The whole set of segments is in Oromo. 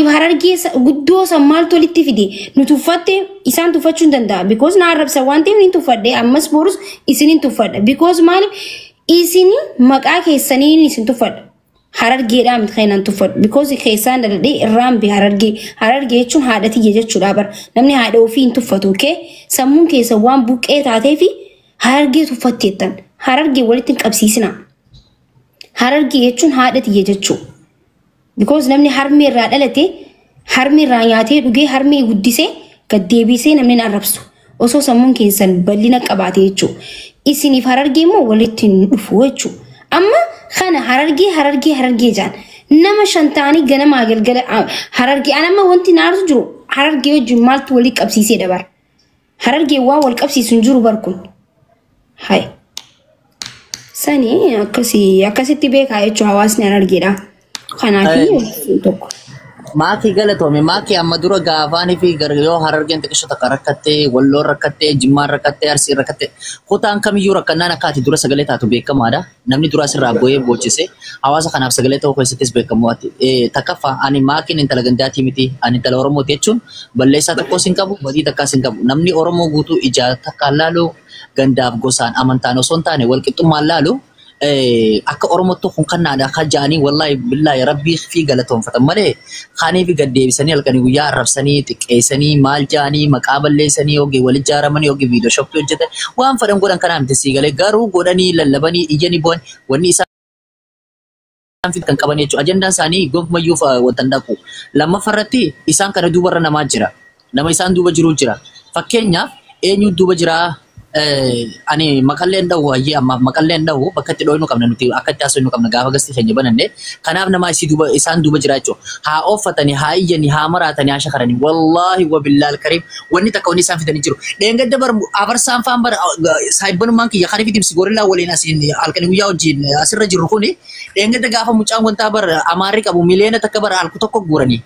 Harargee guddoo san maaltu walitti fide? Nu tuffatte, isaan tuffachuu hin danda'a. Because na arrabsa waan ta'eef ni tuffadhe, ammas borus isin hin tuffadha. Because maaliif isin maqaa keessaniin isin tuffadha. Harargeedhaa miti kan nan tuffadhu. Because keessaan daladhee irraan bi harargee. Harargee jechuun haadha tiyya jechuudha bara. Namni haadha ofii hin tuffatu. Okay? Sammuun keessa waan buqqee taatee fi harargee tuffatteettan. Harargee walitti hin qabsiisina. Harargee jechuun haadha tiyya jechuudha. Because namni harmee irraa dhalate, harmee irraa nyaatee dhugee, harmee guddisee gad deebisee namni hin arrabsu. Osoo sammuun keessan bal'ina qabaate jechuudha. Isiniif harargee immoo walitti hin dhufu jechuudha. Amma kana harargee harargee harargee jaan. Nama shan ta'anii ganamaa galgala harargee an amma wanti naartu jiru harargee wajjin maaltu walii qabsiisee dabar. Harargee waan wal qabsiisu hin jiru bar kun. Hai. Sani akkasii akkasitti beekaa jechuudha hawaasni harargeedha. Kanaafii tokko. Maakii galatoome. Maakii amma dura gaafaanii fi yoo harargeen xiqqisho takka rakkattee, Walloon rakkattee, Jimmaan rakkattee, Arsiin rakkattee, kutaan kamiyyuu rakkannaan akka ati dura sagalee taatu beekamaadha. Namni dura asirraa bu'ee boochise hawaasa kanaaf sagalee ta'uu keessattis beekamu ati. Takkaffaa, ani maakiin intala gandaatii miti, ani intala Oromooti jechuun balleessaa tokkos hin qabu, badii takkaas hin qabu. Namni Oromoo guutuu ijaa takkaan laalu, gandaaf gosaan amantaan osoo hin taane walqixxummaan laalu, akka Oromootti kun kannaadha akka ja'anii wallaahi billaahi rabbii fi galatoonfatan malee kaanii fi gad deebisanii halkanii guyyaa arrabsanii xiqqeessanii maal ja'anii maqaa balleessanii yookiin wal ijaaramanii yookiin viidiyoo shoppii hojjetan waan fedhan godhan kanaa miti sii galee, garuu godhanii lallabanii iyyanii bu'an wanni isaan kan qaban jechuudha. Ajandaan isaanii gonkumayyuu wanta hin dhaqu. Lammaffaa irratti isaan kana duubarra namaa jira. Nama isaan duuba jiru jira. Fakkeenyaaf eenyu duuba jiraa? Ani maqallee hin dha'u, hayyee ammaaf maqallee hin dha'u, bakka itti dhooynu qabna, nuti akka itti haasofnu qabna gaafa gastii keenya bananne. Kanaaf nama isii duuba isaan duuba jira jechuudha. Haa ooffatanii, haa iyyanii, haa maraatanii, haa shakaranii. Wallaahi wabillaal kariim wanni takka wanni isaan fidanii jiru. Dheengadda bar abarsaan faan bar saayibbanummaan kiyya kan fi gorillaa waliin asiin halkanii guyyaa wajjin asirra jirru kuni dheengadda gaafa mucaan wantaa bar amaarri qabu 1 million bar halku tokko guuranii.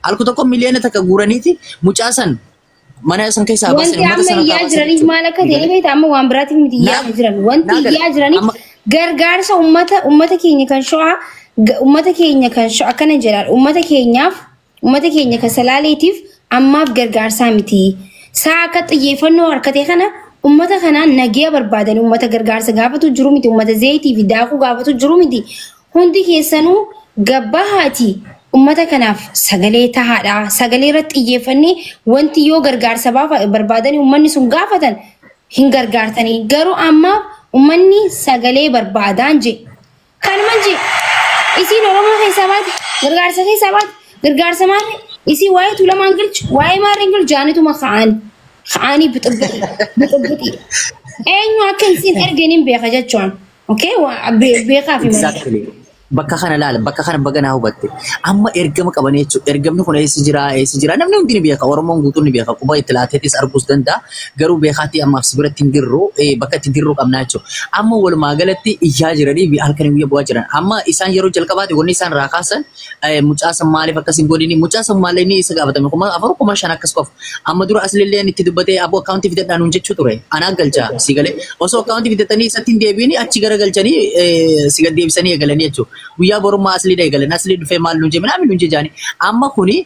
Halku tokko 1 million guuraniiti mucaa san mana san keessaa Wanti baasan uummata amma sana iyyaa baasan jiraniif jechuudha. maal akka ta'e beektaa? Amma waan biraatiif miti iyyaa jiran. Wanti iyyaa jiraniif gargaarsa uummata keenya kan shawaa, uummata keenya kan shawaa akkana jedhaan, uummata keenyaaf, uummata keenya kan salaaleetiif ammaaf gargaarsaa miti. Saa akka xiyyeeffannoo harkate kana uummata kanaan nagaya barbaadan, uummata gargaarsa gaafatu jiru miti, uummata zayitii fi daakuu gaafatu jiru miti. Hundi keessanuu gabbahaati uummata kanaaf sagalee tahaadha. Sagalee irratti xiyyeeffannee wanti yoo gargaarsa barbaadanii uummanni sun gaafatan hin gargaartanii. Garuu ammaaf uummanni sagalee barbaadaan je. Kanuman je isiin Oromoo keessaa baate, gargaarsa keessaa baate, gargaarsa maarree isii waa'ee Tuulamaan galchu, waa'ee maarreen galchu jaanituma ka'anii ka'anii bixibixi bixibixi. Eenyu akka isiin ergeen hin beeka jechuun. Okay, beekaa fi malee. Exactly. Bakka kana laala, bakka kana baganaa hubatte. Amma ergama qabanii jechuudha. Ergamni kun eessa jira, eessa jira? Namni hundi ni beeka. Oromoon guutuun ni beeka. Quba itti laateetis arguus danda'a. Garuu beekaatti ammaaf si biratti hin jirru, bakka itti jirru qabnaa jechuudha. Amma walumaa galatti iyyaa jiranii halkanii guyyaa bu'aa jiran. Amma isaan yeroo jalqabaati wanni isaan irraa kaasan mucaa san maaliif akkas hin godhini? Mucaa san maal inni isa gaafatame 4000 5,000 akkas qofa. Amma dura aslillee itti dubbatee aboo akkaawuntii fidadhaa nuun jechuu ture. Anaa galcha si galee. Osoo akkaawuntii fidatanii isatti hin deebiini achi gara galchanii si gad deebisanii eegalanii jechuudha. Guyyaa borummaa asliidha eegalan. Aslii dhufee maal nuun jee minaamin nuun jee jaanii. Amma kuni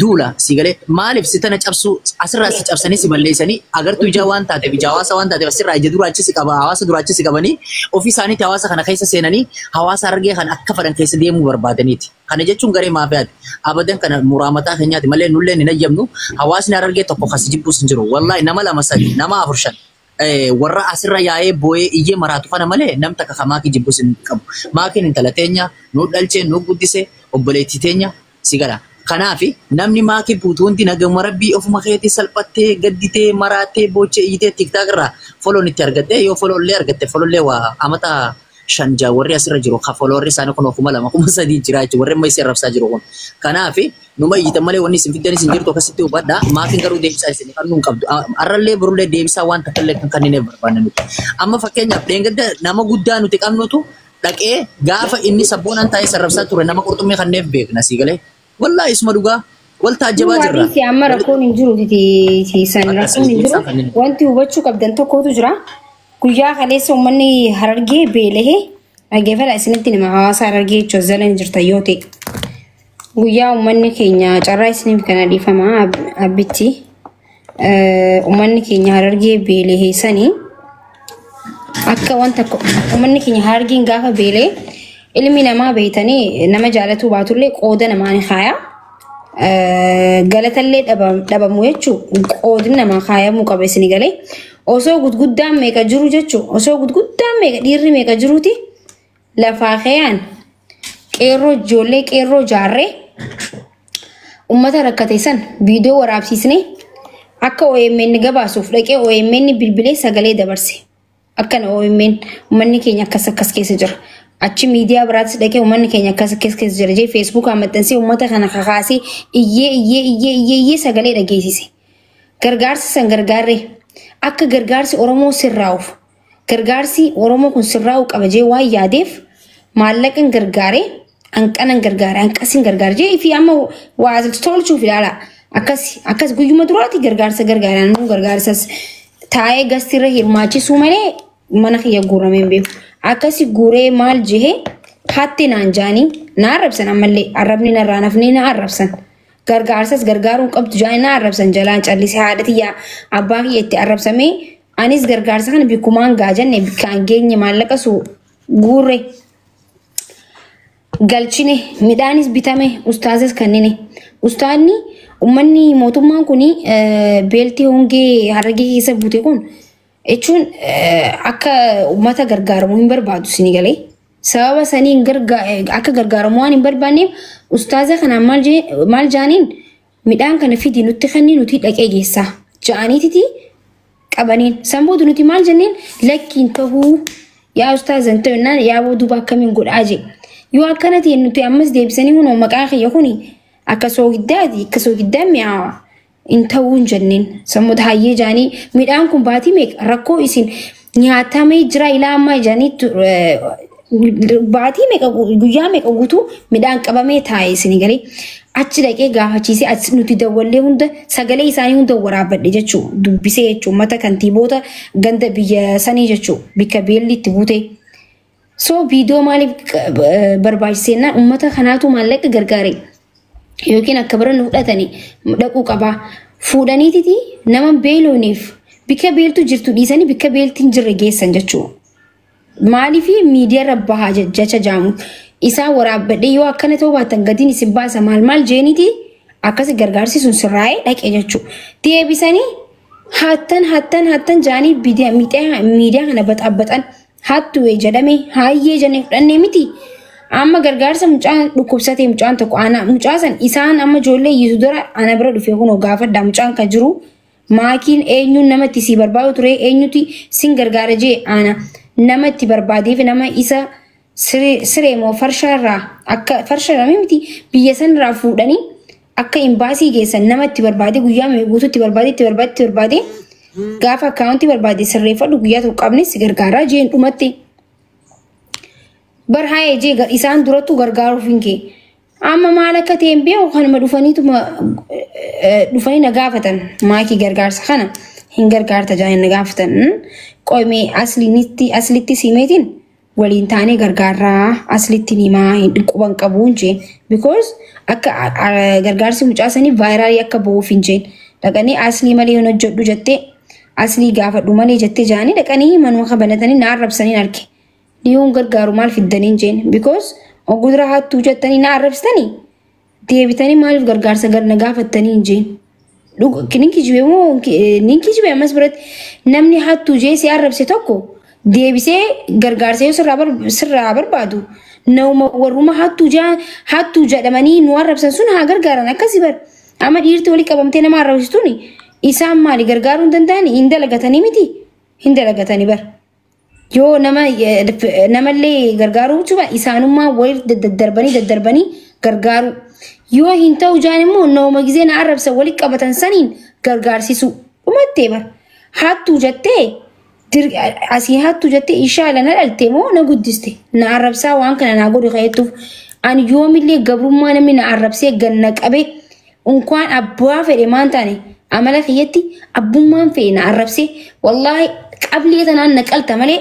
duula si galee, maaliif si tana cabsuu, asirraa si cabsanii si balleessanii, agartuu ijaa waan taateef, ija hawaasa waan taateef, asirraa ija duraachi si qaba, hawaasa duraachi si qabanii ofii isaaniitti hawaasa kana keessa seenanii hawaasa argee kan akka fedhan keessa deemuu barbaadaniiti. Kana jechuun garee maafiyaati. Abadan kana muraa mataa keenyaati malee nullee hin ayyamnu. Hawaasni argee tokko kas jibbuus hin jiru. Wallaahi nama lama sadi nama afur shan warra asirra yaa'ee boo'ee iyyee maraatu kana malee nam takka ka maakii jibbus hin qabu. Maakiin intala teenya nu dhalchee nu guddise, obboleettii teenya si gala. Kanaaf namni maakii buutu hundi nagama rabbii ofuma keetii salphattee gadditee maraattee boochee iyyitee TikTok irraa follow itti argattee, yoo follow illee argatte, follow illee waa amata shan jaa warri asirra jiru ka followerri isaanii kun 2000 3,000 jira jechuudha warri amma isin arrabsaa jiru kun. Kanaaf numa iyyitan malee wanni isin fiddanis hin jirtu, akkasitti hubadhaa. Maakiin garuu deebisaa isin kan nuun qabdu. Arrallee borullee deebisaa waan takka illee kan kennineef barbaanna nuti. Amma fakkeenyaaf dheengadda nama guddaa nuti qabnutu dhaqee gaafa inni sabboonaan taa'ee sarrabsaa ture nama qurxummii kanneef beekna sii galee. Wallaahi isuma dhugaa wal taajjabaa jirra. Waadii amma rakkoon hin jiru, san rakkoon hin jiru. Wanti hubachuu qabdan tokkotu jira. Guyyaa kaleessa uummanni Harargee beelahee dhaggeeffadha, isinitti nima, hawaasa Harargee jechuun zalan jirta yoo ta'e. Guyyaa uummanni keenya carraa isiniif kana dhiifama abbitti. Uummanni keenya Harargee beelee heessanii akka wanta uummanni keenya Harargeen gaafa beelee ilmi namaa beeytanii nama jaalatuu baatullee qooda namaa ni kaaya. Galatallee dhabamu jechuun qoodni namaa kaayamuu qaba isin galee. Osoo gudguddaan meeqa jiru jechuun osoo gudguddaan meeqa dhiirri meeqa jiruuti lafaa kayaan qeerroo ijoollee qeerroo jaarree ummata rakkate san viidiyoo waraabsiisne akka OMN gabaasuuf dhaqee OMN bilbilee sagalee dabarse. Akkana OMN uummanni keenya akkas akkas keessa jira. Achi miidiyaa biraattis dhaqee uummanni keenya akkas akkas keessa jira jee feesbuukaan maxxansee uummata kana kakaasee iyyee iyyee iyyee iyyee iyyee sagalee dhageessise. Gargaarsi san gargaarree akka gargaarsi Oromoo sirraa'uuf gargaarsi Oromoo kun sirraa'uu qaba jee waan yaadeef maallaqan gargaaree hanqanan gargaare hanqasin gargaare jee fi amma waa tolchuuf ilaala. Akkas akkas guyyuma duraati gargaarsa gargaaraan nu gargaarsas taa'ee gastirra hirmaachisuu malee mana kiyya guuramee hin beeku. Akkasi guuree maal jehee hatti naan jaanii na arrabsan ammallee arrabni narraa nafni na arrabsan. Gargaarsas gargaaruu qabdu jaanii na arrabsan jalaan callisee haadha tiyyaa abbaa kiyya itti arrabsamee anis gargaarsa kana bikkumaan gaajanne bikkaan geenye maallaqa su guurre. Galchine midhaanis bitame ustaazas kannine ustaanni ummanni mootummaan kun beeltii hongee Harargee keessa buute kun jechuun akka ummata gargaaramu hin barbaadu isin galee sababa saniin akka gargaaramu waan hin barbaanneef ustaaza kanaan maal jaaniin midhaan kana fidi nutti kenni nuti dhaqee geessaa ja'aniititi qabaniin san booda nuti maal jenneen lakkiin tahuu yaa ustaaza hin ta'u jennaan yaa duuba akkamiin godhaa jee. Yoo akkana ta'e nuti ammas deebisanii kunoo maqaa kiyya kuni akka soogiddaati akka soogiddaa mi'aawa hin ta'uu hin jenneen sammuuta hayyee jaanii midhaan kun baatii meeqa rakkoo isin nyaatamee jira ilaa ammaa jaanii baatii meeqa guyyaa meeqa guutuu midhaan qabamee taa'e isin galee achi dhaqee gaafachiisee achi nuti dawwallee hunda sagalee isaanii hunda waraabbadhe jechuu dubbisee jechuu mata kantiiboota ganda biyya sanii jechuu bikka beelli itti buute. So viidiyoo maaliif barbaachiseenna uummata kanaatu maallaqa gargaare yookiin akka bira nu fudhatanii dhaquu qabaa. Fuudhaniititi nama beeloniif bikka beeltu jirtu dhiisanii bikka beelti hin jirre geessan jechuudha. Maaliif miidiyaarra bahaa jecha jaamu isaan waraabbadhee yoo akkana ta'uu baatan gatiin isin baasa maal maal jeeniiti akkas gargaarsi sun sirraa'ee dhaqe jechuudha. Deebisanii hattan hattan hattan jaanii miidiyaa kana baxaabbaxan. Hattuwe jedhame hayyee jennee fudhannee miti. Amma gargaarsa mucaan dhukkubsatee mucaan tokko ana mucaa san isaan amma ijoollee iyyitu dura ana bira dhufee kunoo gaafadha mucaan kan jiru maakiin eenyuun nama itti si barbaadu ture eenyuti sin gargaara jee ana nama itti barbaadeef nama isa siree moo farshaarraa akka farshaarraa miti biyya sanarraa fuudhanii akka imbaasii geessan nama itti barbaade guyyaa guutuu itti barbaade itti barbaade itti barbaade gaafa akkaawuntii barbaade sirreeffadhu guyyaa tokko qabne si gargaaraa jeen dhumatti. Bar haayee jee isaan durattuu gargaaruuf hin kee. Amma maal akka ta'e hin beeku kanuma dhufaniituma dhufanii na gaafatan maakii gargaarsa kana hin gargaarta jaanii na gaafatan. Qoomee aslitti simeetiin waliin taanee gargaarraa aslitti himaa hin quban qabu hin jeen. Because akka gargaarsi mucaa sanii vaayiraalii akka ba'uuf hin jeen. Dhaqanii aslii malee hin hojjedhu jettee aslii gaafadhu malee jettee jaanii dhaqanii manuma banatanii na arrabsanii arge. Dhiyoon gargaaru maal fiddanii hin jeen. Because ogudura hattuu jettanii na arrabsitanii deebitanii maaliif gargaarsa na gaafattanii hin jeen. Nin kijibee moo nin kijibee ammas biratti namni hattuu jee si arrabse tokko deebisee gargaarsa yoo sirraa barbaadu nama warruma hattuu jedhamanii nu arrabsan sun haa gargaaran akkasi bar. Amma dhiirti walii qabamtee nama arrabsituun isaan maali gargaaruu hin danda'ani hin dalagatanii miti hin dalagatanii bar. Yoo nama namallee gargaaruu jechuudha isaanummaa walitti daddarbanii daddarbanii gargaaru. Yoo hin ta'u jaan immoo nama gizee na arrabsan walii qabatan saniin gargaarsisu dhumattee bar. Hattuu jettee asii hattuu jettee ishaala na dhalte moo na guddiste na arrabsaa waan kana naa godhu ka'eettuuf ani yoomillee gabrummaa namni na arrabsee ganna qabee unkaan abbaa fedhe maan taane amala kiyyatti abbummaan fedhe na arrabsee wallaahi qablee tanaan na qalta malee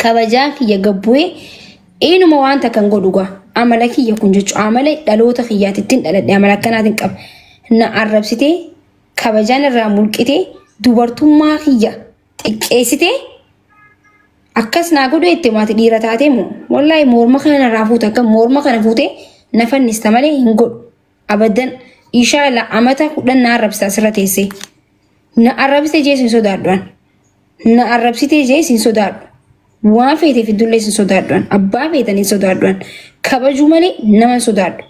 kabajaan kiyya gabbu'ee Eenyuma waan takka hin godhu gaa. Amala kiyya kun jechuudha. Amala dhaloota kiyyaatittiin dhaladhe amala akkanaatiin qaba. Na arrabsitee kabajaan irraa mulqitee dubartummaa kiyya xiqqeessitee akkas naa godhu jettee maati dhiira taatee moo wallaahi morma kana irraa fuute akka morma kana fuutee na fannista malee hin godhu. Abaddan inshaalla amata 10 na arrabsita asirra teessee. Na arrabsite jee sin sodaadhu an. Na arrabsitee jee sin sodaadhu. Waan feeteef iddullee sin sodaadhu an. Abbaa feetan hin sodaadhu an. Kabajuu malee nama hin sodaadhu.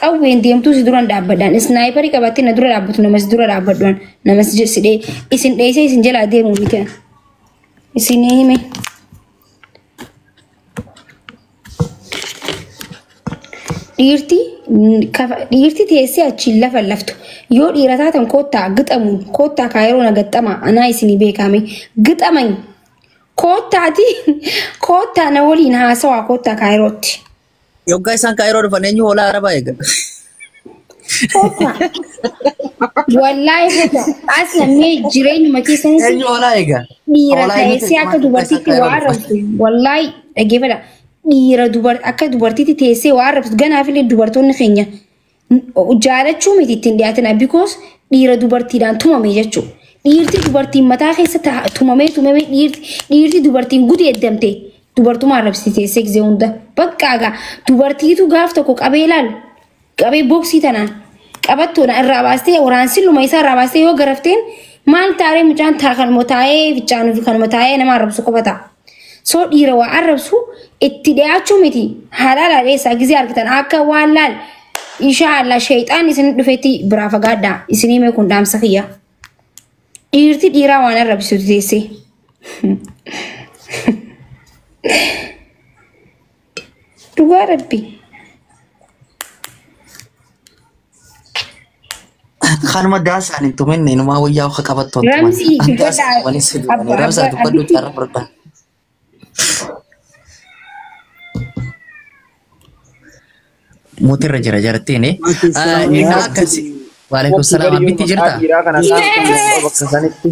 Qawween deemtuu si duraan dhaabbadhaan. Isnaayiparii qabattee na dura dhaabbatu nama si dura dhaabbadhu an. Nama si dhee isin dheessee isin jalaa deemu miti an. Isin hime. Dhiirti teessee achiin lafa laftu. Yoo dhiira taatan koottaa gixamuun koottaa kaayiroo na gaxxama anaa isinii beekame gixaman koottaati koottaa na waliin haasawaa koottaa kaayirootti. Yoggaa isaan kaayiroo dhufan eenyu hoolaa arabaa eega. Koottaa. Wallaahi koottaa. As lammee jireenyuma keessanis Eenyu hoolaa eega. Dhiira teessee akka dubartiitti waa arrabsu. Wallaahi dhaggeeffadha. Dhiira akka dubartiitti teessee waa arrabsu. Ganaafillee dubartoonni keenya jaalachuu miti ittiin dhiyaatina. Because dhiira dubartiidhaan tumame jechuudha. Dhiirti dubartiin mataa keessa tumamee tumamee dhiirti dubartiin gudeeddamte dubartuma arrabsiti teessee gisee hunda. Bakka egaa dubartiitu gaaf tokko qabee ilaalu qabee booksii tanaan qabattoodha irraa baastee waraansi luma isaa irraa baastee yoo garafteen maal taaree mucaan taa kanuma taa'ee fincaanuu fi kanuma taa'ee nama arrabsu qofa ta'a. Soo dhiira waa arrabsu itti dhiyaachuu miti halaala dheessaa gisee argitan akka waan laal inshaallah sheexaan isin dhufetti biraa fagaadhaa isinii mee kun dhaamsa kiyya. Dhiirti dhiiraa waan arrabsitu teessee. Dhugaa rabbi. Kanuma daasaan hin tuminne inumaa wayyaa akka qabattu hin tuman. Ramsii Daasaan dubbadhaa. tumanii si dubbanii. Ramsaa dubbadhu carra furdaan. Mootirra jira jarattiin. Egaa akkasi. Waalaikum salaam. Abbitti jirta? Dhiiraa kana saamtu bakka sanitti.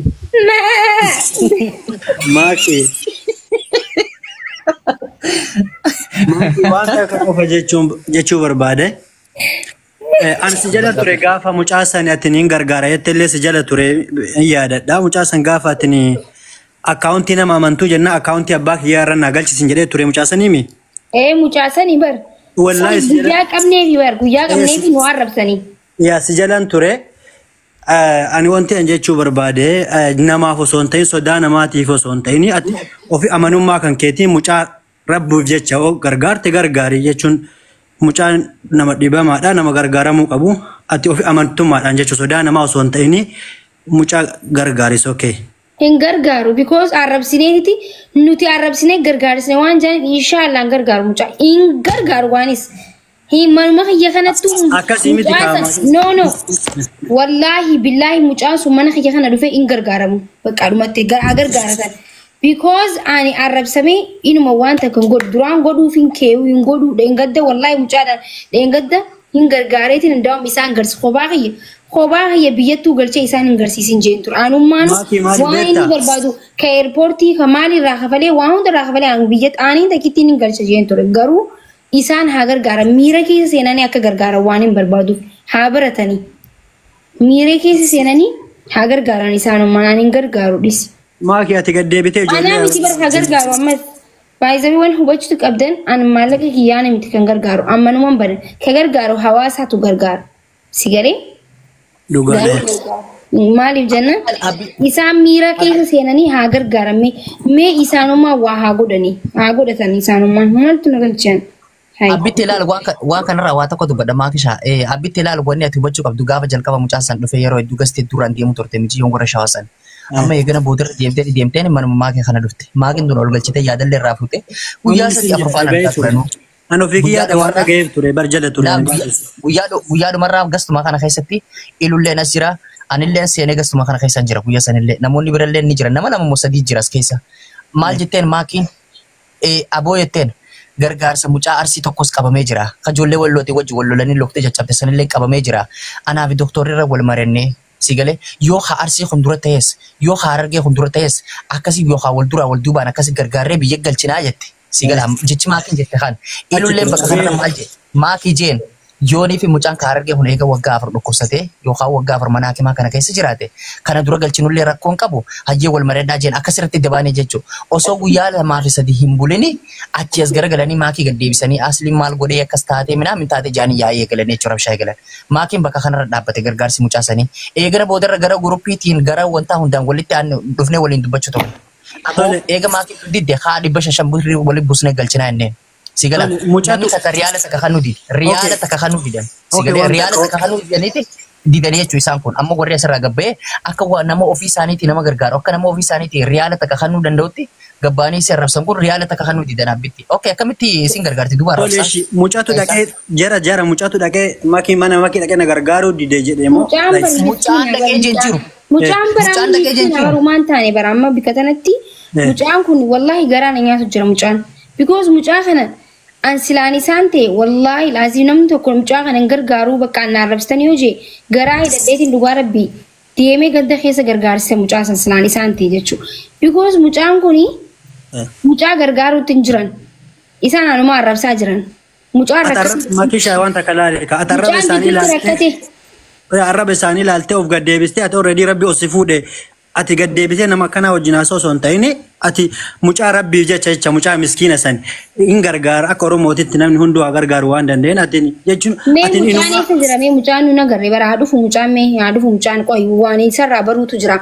Maaki. Maaki waan takka qofa jechuu barbaade. Ani si jala ture gaafa mucaa sani ati niin gargaara jette illee si jala ture hin yaadadha. Mucaa san gaafa ati akkaawuntii nama amantuu jenna akkaawuntii abbaa kiyyaa irra naa galchisin jedhee ture mucaa sanii mi? Mucaa sanii bar. Wallaahi si jala. Guyyaa qabneefi bar guyyaa qabneefi nu arrabsanii. Yaa si jalan ture. Ani wanti an jechuu barbaade namaaf osoo hin ta'in sodaa namaatiif osoo hin ta'in ati ofi amanummaa kan keetiin mucaa rabbuuf jecha gargaarte gargaari jechuun mucaan nama dhibamaadha nama gargaaramuu qabu ati ofi amantummaadhaan jecha sodaa namaa osoo hin ta'in mucaa gargaaris okay. Hin gargaaru because arrabsineeti nuti arrabsinee gargaarsine waan jedhaniif inshaallah hin gargaaru mucaa hin gargaaru waanis. Hin manuma kiyya kanattu Akkasii miti mucaa kaama. No no wallaahi billaahi mucaan sun mana kiyya kana dhufee hin gargaaramu bakka dhumatti gargaaratan. Because ani arrabsamee inuma waan takka hin godhu duraan godhuuf hin keewu hin godhu dheengadda wallaahi mucaadhaan dheengadda hin gargaareetiin hin daawam isaan garsi kophaa kiyya biyyattuu galchee isaan hin garsiisin jeen ture. Anummaan Maakii maali waan inni beektaa? barbaadu ka eerpoortii ka maalirraa kafalee waan hundarraa kafalee ani biyyatti aaniin takkittiin hin galcha jeen ture garuu isaan haa gargaaran miira keessa seenanii akka gargaaran waan hin barbaaduuf haa baratanii miira keessa seenanii haa gargaaran isaanummaan ani hin gargaaru dhis. Maakii ati gad deebitee Anaa ijoollee miti bar haa gargaaru ammas baay'ee waan hubachuutu qabdan ani maallaqa kiyyaana miti kan gargaaru ammanumaan badan ka gargaaru hawaasaatu gargaara si galee dhugaadha. maaliif jenna isaan miira keessa seenanii haa gargaaran mee isaanummaa waa haa godhanii haa godhatan isaanummaan maaltu na galchan. Abbitti ilaal waan kanarraa waa tokko dubbadha maakisha. Abbitti ilaal wanni ati hubachuu qabdu gaafa jalqaba mucaa san dhufee yeroo hedduu gastee duraan deemu turte michiyyoon warra shawaa san. Amma eegana boodarra deemtee deemteen manuma maakii kana dhufte. Maakiin tun ol galchitee yaadallee irraa fuute. Guyyaa 3 4 faana argaa turanuu. Ani ofii kiyyaadha waan dhaga'eef ture bar jala ture. Guyyaa dhumarraa gastuma kana keessatti ilulleen as jira. Anilleen seenee gastuma kana keessa jira guyyaa sanillee. Namoonni birallee ni jira. Nama 2 moo 3 jira as keessa. Maal jetteen maakiin aboo jetteen gargaarsa mucaa arsii tokkos qabamee jira. Kajoollee wallootii wajji wal lolanii loktee caccabte sanillee qabamee jira. Anaa fi doktorri irra wal marannee Si galee yoo haa Arsii kun dura ta'es yoo haa Harargee kun dura ta'es akkasii yoo haa wal duraa wal duubaan akkasii gargaarree biyya galchinaa jette. Si galee jechi maakiin jette kan. Ilulleen bakka kanarra maal jette? Maakii jeen yoonii fi mucaan ka Harargee kun eega waggaa 4 dhukkubsatee yookaan waggaa 4 mana hakimaa kana keessa jiraate kana dura galchinullee rakkoon qabu hayyee wal mari'adhaa jeen akkasirratti dabaanee jechuudha. Osoo guyyaa 2 fi 3 hin bulini achi as garagalanii maakii gad deebisanii asliin maal godhee akkas taatee minaamin taatee jaanii yaa'ii eegalanii jechuudha rabshaa eegalan. Maakiin bakka kanarra dhaabbate gargaarsi mucaa sanii. Eegana boodarra gara guruppiitiin gara wantaa hundaan walitti dhufnee waliin dubbachuu ture. Aboo eega maakiin didde haa 500 birrii waliin busnee galchinaa jenneen. Si gala namni takka riyaala takka kan nu dide. Riyaala takka kan nu didan. Si galee riyaala takka kan nu didaniiti didanii jechuudha isaan kun. Amma warri asirraa gabba'ee akka nama ofii isaaniitii nama gargaaru akka nama ofii isaaniitii riyaala takka kan nu danda'utti gabbaanii si arrabsan kun riyaala takka kan nu didan abbitti. Okay akkamitti isin gargaarti duuba arrabsan? Mucaatu dhaqee jara mucaatu dhaqee makii mana makii dhaqee na gargaaruu dide jedhee moo? Mucaan dhaqee jiru. Mucaan baraan barumaan taane bara amma bika tanatti mucaan kun wallahi garaa na nyaatu jira mucaan. Because mucaa kana an silaan isaan ta'e wallahi laazim namni tokko mucaa kana hin gargaaruu bakka an arrabstan yoo jee garaa hidhadheetiin dhugaa rabbii deemee ganda keessa gargaarse mucaa san silaan isaan ta'e jechuudha. Because mucaan kuni mucaa gargaaruutti hin jiran. Isaan anuma arrabsaa jiran. Mucaa rakkate. Makishaa wanta kalaale ka atarraba isaanii ilaalte. Arraba isaanii ilaaltee of gaddeebistee ati already rabbi os fuudhe ati gaddeebisee nama akkanaa wajjin haasa'u osoo hin ta'in ati mucaa rabbiif jecha jecha mucaa miskiina san hin gargaara akka Oromootitti namni hunduu haa gargaaru waan danda'een ati jechuun ati mucaan eessa jira mee mucaan nu nagarre bara haa dhufu mucaan mee haa dhufu mucaan qoy waan isarraa baruutu jira.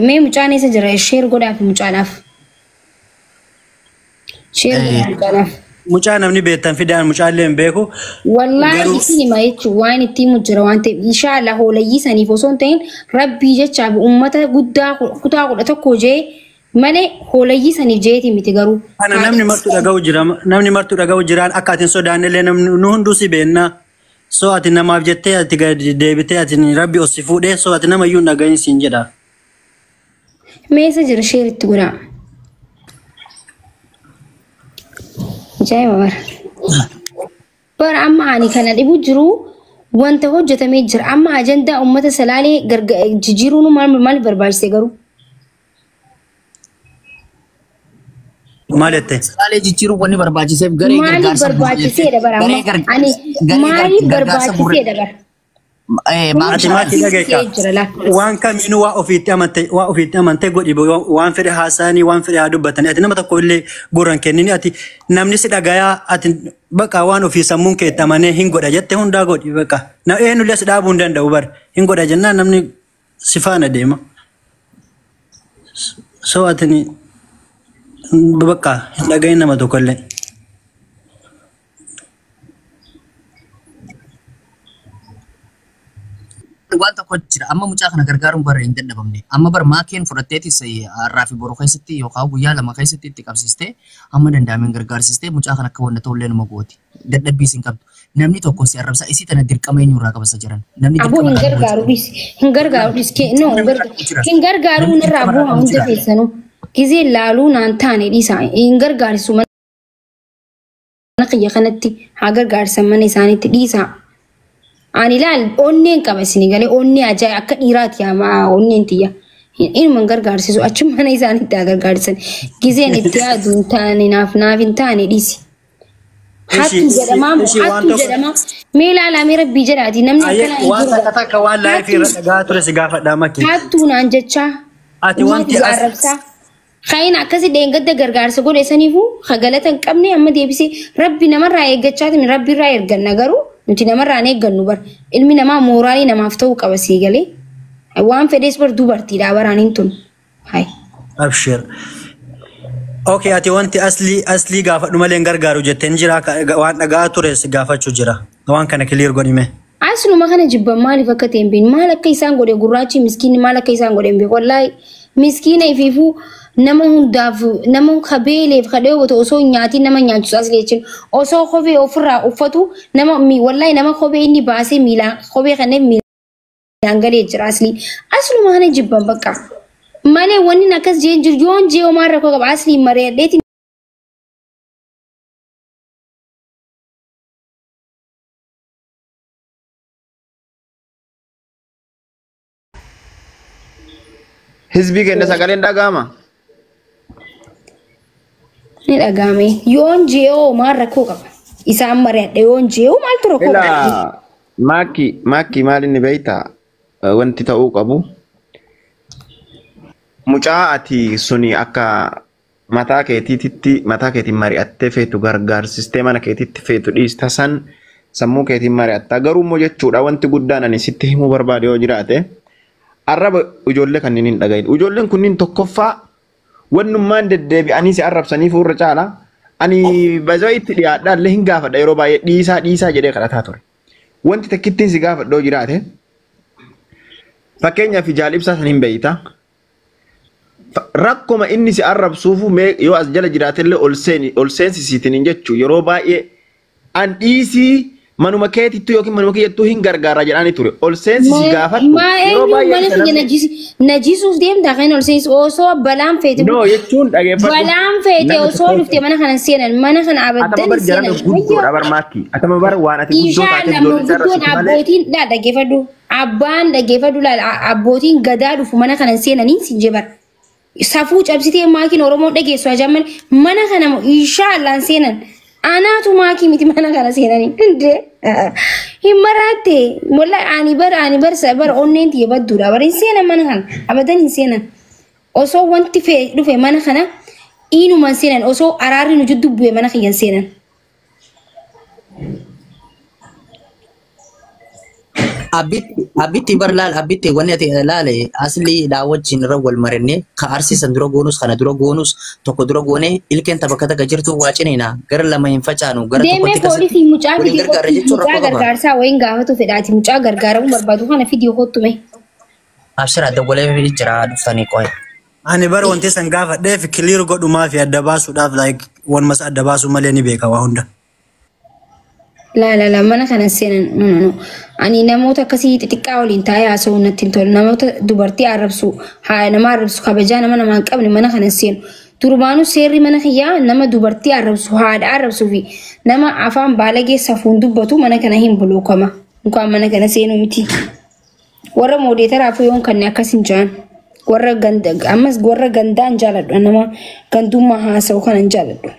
Mee mucaan eessa jira sheer godhaaf mucaadhaaf. Sheer godhaaf mucaadhaaf. Mucaa namni beektan fidaan mucaallee hin beeku. Wallaahi isin hima jechuun waan ittiin mujjira waan ta'eef inshaAllah hoolayyii saniif osoo hin ta'in rabbii jechaaf uummata guddaa kutaa 11 jee malee hoolayyii saniif jeeti miti garuu. Kana namni martuu dhaga'u jira namni martuu dhaga'u jiraan akka atiin sodaannellee namni nu hunduu si beennaa. So ati namaaf jettee ati gadi deebitee ati rabbi os si fuudhee so ati nama iyyuu hin dhagahin siin jedha. Meesa jira sheeritti godhaa. Ajaa'iba bara. Bara amma ani kana dhibu jiru wanta hojjetamee jira. Amma ajandaa uummata Salaalee jijjiiruun maal barbaachise garuu? Maal jette? Salaalee jijjiiruun wanni barbaachiseef garee gargaarsa maaliif barbaachiseedha bara amma? Ani maaliif barbaachiseedha bara? Ati maatii dhageessa. Waan kamiinuu waa ofiitti amante godhi waan fedhe haasa'anii waan fedhe haa dubbatanii ati nama tokko illee gurra hin kennini ati namni si dhagayaa ati bakka waan ofii sammuun kee itti amanee hin godha jette hundaa godhi bakka na eenyullee si dhaabuu hin danda'u bara hin godha jennaan namni si faana deema. So ati bakka hin dhagahin nama tokko illee. Waan tokko jira amma mucaa kana gargaaruun bara hin dadhabamne amma bar maakeen fudhatteetis har'aa fi boru keessatti yookaan guyyaa 2 keessatti itti qabsiistee amma danda'ameen gargaarsistee mucaa kana akka wanta ta'ullee nama gooti dadhabbii isin qabdu namni tokko si arrabsa isii tana dirqama eenyurraa qabasa jiran namni Aboo hin gargaaru dhis hin gargaaru dhis no hin gargaaru irraa bu'aa hunda keessanuu gizee laaluu naan taane dhiisa hin gargaarsu mana kiyya kanatti haa gargaarsan mana isaaniitti dhiisa. Ani laal onneen qaba isin galee onnee ajaa'iba akka dhiiraati yaa onneen tiyya. Inuma hin gargaarsisu achuma mana isaaniitti haa gargaarsan. Gizeen itti yaadu hin taane naaf hin taane dhiisi. Hattuu jedhamaa hattuu jedhamaa mee ilaalaa mee rabbii jedhaati namni akkanaa hin Waan jiru. takka takka waan laayifii irra dhagaa ture si gaafadhaa makki. Hattuu naan jechaa. Ati wanti as arrabsaa. Kayin akkasi dheengadda gargaarsa godhe saniifuu galata hin qabne amma deebisee rabbi namarraa eeggachaatiin rabbi irraa erganna garuu nuti namarraa hin eeggannu bar ilmi namaa mooraalii namaaf ta'uu qaba sii galee waan fedhees bar dubartiidha baraan hin tun. Hai. Abshir. Okay, ati wanti aslii gaafadhu malee hin gargaaru jettee hin jira waan dhagaa ture si gaafachuu jira. Waan kana clear godhime. Asluma kana jibban maaliif akka ta'e hin beeknu maal akka isaan godhe gurraachi miskiinni maal akka isaan godhe hin beeku wallaahi miskiina ifiifuu nama hundaaf nama kabeeleef kadhee osoo nyaatiin nama nyaachisu asli jechuun osoo kophee ofirraa uffatu nama wallaahi nama kophee inni baasee miilaan kophee kanneen miilaan galee jira asli asluma kana jibban bakka malee wanni akkas jeen jiru yoon jee homaa rakkoo qaba asli mareedheetiin Hizbii keenya sagaleen dhaga'ama. Ni dhaga'ame. Yoon je'oo maal rakkoo qaba? Isaan mari'adhe yoon je'oo maaltu rakkoo qaba? Ilaa maakki maakki maal inni beektaa wanti ta'uu qabu. Mucaa ati suni akka mataa keetiitti mataa keetiin mari'attee feetu gargaarsistee mana keetiitti feetu dhiista san sammuu keetiin mari'atta. Garuu immoo jechuudha wanti guddaan ani sitti himuu barbaade yoo jiraate arraba ijoollee kanneen hin dhagahin. Ijoolleen kunniin tokkoffaa wannummaan deddeebi'anii si arrabsanii fuurra caala. Ani bazaa itti dhiyaadhaa illee hin gaafadha yeroo baay'ee dhiisaa dhiisaa jedhee kadhataa ture. Wanti takkittiin si gaafadha yoo jiraate fakkeenyaaf jaalibsaa san hin beeyta. Rakkoma inni si arrabsuufu mee yoo as jala jiraatellee ol seeni ol seensisiitiin hin jechuu yeroo baay'ee an dhiisii manuma keetittuu yookiin manuma kiyyattuu hin gargaara jedhaani ture ol seensisi gaafadhu Maa yeroo eenyu baay'ee mana isa kiyya namni najisuuf deemtaa kan ol seensu osoo balaan feete no jechuun dhageeffadhu balaan feete nama osoo tokko dhufte mana kana seenan mana kana atama abaddan bar hin jarana seenan. guddoodha bar maakki atama bar waan ati guddoo taateef Inshallah ijoolleen si manguddoon arrabsitu malee abbootiin dha dhaggeeffadhu. Abbaan dhaggeeffadhu laal abbootiin gadaa dhufu mana kana seenanii sin jebar. Safuu cabsitee maakiin Oromoon dhageessu ajaaman mana kana inshallah seenan. Anaatu maakii miti mana kana seenanii. Indee hin maraatte walla ani bar ani bar bar onneen tiyya badduudha bar hin seenan mana kana abadan hin seenan. Osoo wanti fee dhufe mana kana inuma hin seenan osoo araarri nu jidduu bu'e mana kiyya hin seenan. Abbitti bar laal abbitti wanni ati laale asli dhaa wajjin irra wal marenne ka arsiisan dura goonus kana dura goonus tokko dura goone ilkeen bakka takka jirtu waa ciniina gara lama hin facaanu gara Deemee tokkotti kasi poolisii mucaa waliin fidii gargaarra kottu jechuun mucaa rakkoo qaba. gargaarsaa wayiin gaafatu fedhaati mucaa gargaaramuu barbaadu kana fidii kottume. Abshira dawwalee jira dhuftanii qo'e. Ani bara wanti san gaafadheef clear godhumaa fi adda baasuudhaaf like wanumas adda baasuu malee ni beeka waa hunda. Laa laa laa mana kana seenan no no no ani namoota akkasii xixiqqaa waliin taa'ee haasa'uun natti hin tolu namoota dubartii arrabsu haa nama arrabsu kabajaa nama namaa hin qabne mana kana seenu durbaanuu seerri mana kiyyaa nama dubartii arrabsu haadha arrabsuu fi nama afaan baalagee safuun dubbatu mana kana hin buluukama mukaan mana kana seenuu miti. Warra moodeetaraaf yoon kanne akkas hin jaan warra ganda ammas warra gandaa hin jaaladhu nama gandummaa haasa'u kana hin jaaladhu.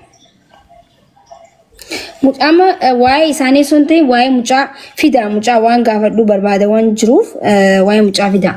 Amma waa'ee isaanii osoo hin ta'in waa'ee mucaa fidaa mucaa waan gaafadhu barbaada waan jiruuf waa'ee mucaa fidaa.